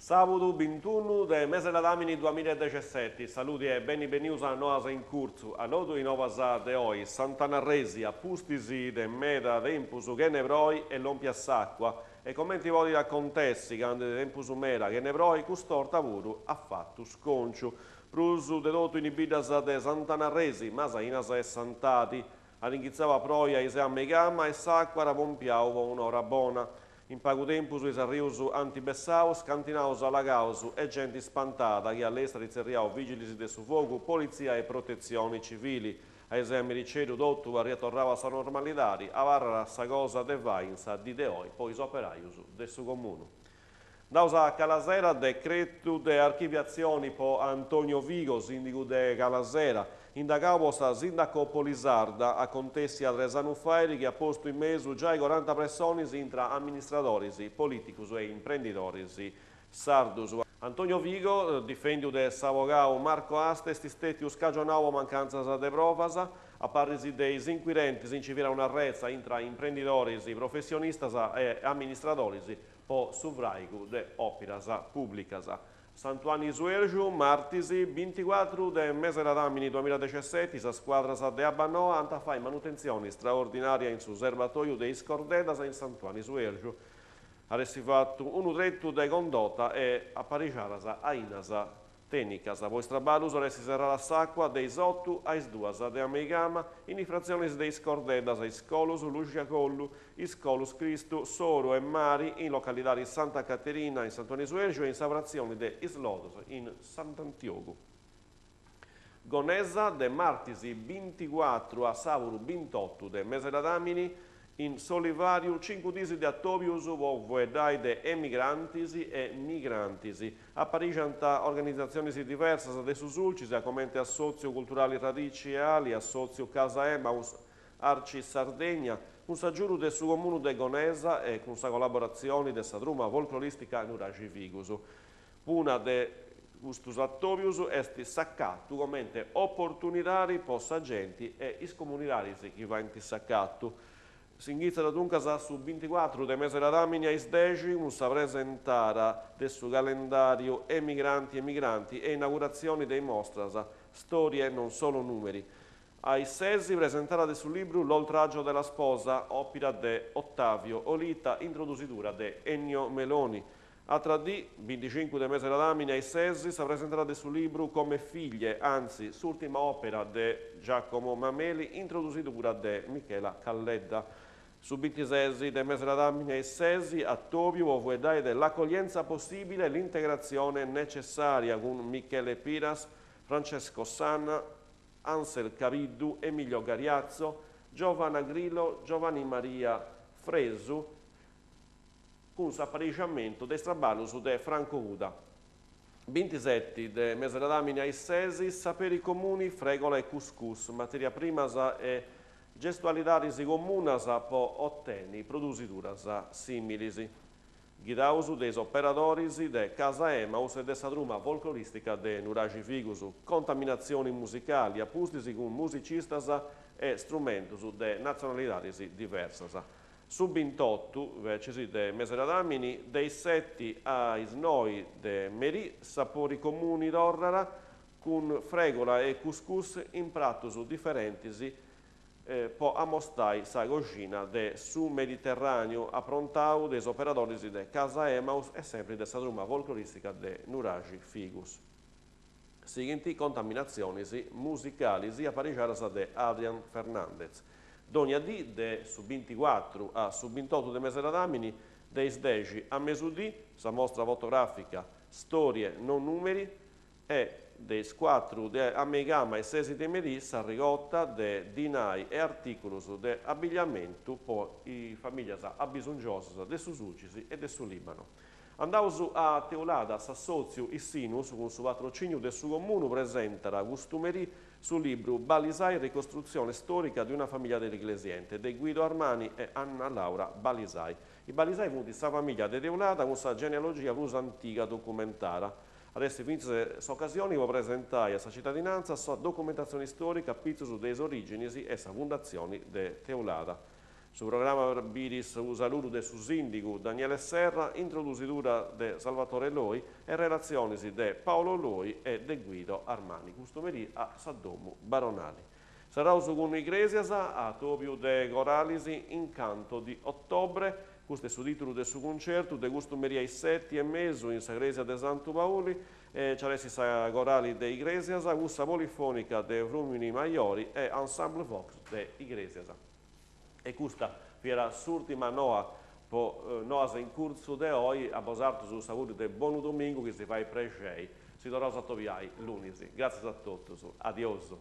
Sàbudu bintunu de mese ladàmini duamilla e dexesseti, saludi e beni benius a Noas in Curtzu. Annotu is novas de oi, Sant'Anna Arresi, a pustis de meda tempus chene proi est lòmpia s'àcua e comenti podit acontessi candu de tempus meda chene proi cust'orta puru at fatu scònciu. Prus de totu in is biddas de Sant'Anna Arresi, Masainas e Santadi. At inghitzau a proi a is ses a meigama e s'àcua at pompiau po un'ora bona. In pagu tempus is arrius ant bessau, scantinaus allagaus e genti spantada chi a lestra at tzerriau vigilis de su fogu, politzia e protetzioni civili. A is ses a mericeddu totu parriat torrau a sa normalidadi, abarrat sa cosa de fai in sa dì de oi po is operaius de su comunu. Andaus a Calasera, decretu de archiviatzioni po Antonio Vigo, sìndigu de Calasera, indagau po sa Sindacopoli Sarda, acontèssia tres annus fait chi at postu in mesu giai coranta pressonis intra amministradoris, polìticus e imprendidoris sardus. Antonio Vigo, difendiu de s'abogau Marco Aste, est stètiu scagionau po mancantzas de provas. A parris de is inquirentis nci fiat una retza intra imprendidoris, professionistas e amministradoris po su fràigu de òpiras pùblicas. Sant'Uanni Suergiu, martis binticuatru de mese ladàmini duamiladexesseti, sas scuadras de Abbanoa ant a fai manutentzioni straordinària in su serbatoju de is Cordeddas in Sant'Uanni Suergiu. At essi fatu unu tretu de condota e aparixadas ainas Tènnicas, po is traballus at essi serrada s'àcua de is otu a is duas de a meigama in is fratzionis de Is Cordeddas, Is Colus, Luxiacollu, Is Colus Cristu, S'Oru 'e Mari in localidadi Santa Caterina in Sant'Uanni Suergiu e in sa fratzioni de Is Lodos in Sant'Antiogu. Gonesa, de martis binticuatru a sàburu bintotu de mese ladàmini, In s'Olivàriu cincu dis de atòbius po fueddai de emigrantis e migrantis. Aparixant organizatzionis diversas de su Sulcis, a comente Assòtziu Culturali Radici e Ali, Assòtziu Casa Emmaus, Arci Sardegna, cun s'agiudu de su Comunu de Gonesa e cun sa collaboratzioni de sa truma folclorìstica Nuraxi Figus. Una de custus atòbius est s'acatu comente oportunidadi po sa genti e is comunidadis chi faint s'acatu. S'inghitzat duncas su binticuatru de mese ladàmini a is dexi cun sa presentada de su calendàriu Emigranti e Migranti e inauguratzioni de is mostras Storie non solo numeri. A is sesi presentada de su libru L'oltraggio della sposa, òpira de Ottavio Olita, introdusidura de Ennio Meloni. Atra dì, binticincu de mese ladàmini a is sesi, sa presentada de su libru Come figlie, anzi, s'ùrtima òpera de Giacomo Mameli, introdusidura de Michela Calledda. Su bintisesi de mese ladàmini a is sesi, atòbiu po fueddai de L'accoglienza possibile, l'integrazione necessaria cun Michele Piras, Francesco Sanna, Ansel Cabiddu, Emilio Gariazzo, Giovanna Grillo, Giovanni Maria Fresu, cun s'aparixamentu de is traballus de Franco Uda. Bintiseti de mese ladàmini a is sesi, Saperi Comuni, fregola e cuscus, materia primas e gestualidadis comunas po oteni produsiduras sìmilis. Ghidaus de is operadoris de Casa Emaus e de sa truma folclorìstica de Nuraxi Figus, Contaminatzioni musicali, a pustis cun musicistas e strumentus de natzionalidadis diversas. Su bintotu, invecis, de mese ladàmini, de is seti a is noi de merì, Sapori Comuni torrat cun fregola e cuscus in pratus diferentis po amostai sa coxina de su Mediterràneu aprontau de is operadoris de Casa Emaus e sempri de sa truma folclorìstica de Nuraxi Figus. Sighint contaminatzionis musicalis aparixadas de Adrian Fernandez. Dònnia dì, de su binticuatru a su bintotu de mese ladàmini, de is dexi a mesudì, sa mostra fotogràfica Storie non numeri e, de is cuatru de a meigama a is sesi de merì, s'arregota de dinai e artìculus de abbigliamentu po is famìlias abisongiosas de su Sulcis e de su Lìbano. Andaus a Teulada, s'assòtziu Is Sinus, cun su patrocìniu de su Comunu, presentat custu merì su libru Balisai ricostruzione storica di una famiglia dell'Iglesiente de Guido Armani e Anna Laura Balisai. I Balisai funt sa famìllia de Teulada cun sa genealogia prus antiga documentada. At essi fintzas s'ocasioni po presentai a sa citadinantza sa documentatzioni stòrica a pitzus de is orìginis e sa fundatzioni de Teulada. Su programma biri su saludu de su sìndigu Daniele Serra, introdusidura de Salvatore Loi e relatzionis de Paolo Loi e de Guido Armani, custu merì a sa domu baronali. Serraus cun Igrèsias, atòbiu de coralis Incanto di ottobre, custu est su tìtulu de su cuncertu de custu merì a is seti e mesu in sa crèsia de Santu Pauli, nci at essi sa corali de Igrèsias, cussa polifònica de Frùmini Majori e Ensemble Vox de Igrèsias. E custa fiat s'ùrtima noa po Noas in curtzu de oi, a bosàterus s'augùriu de bonu domingu chi si fait prexei. Si torraus a atobiai lunis. Gràtzias a totus. Adiosu.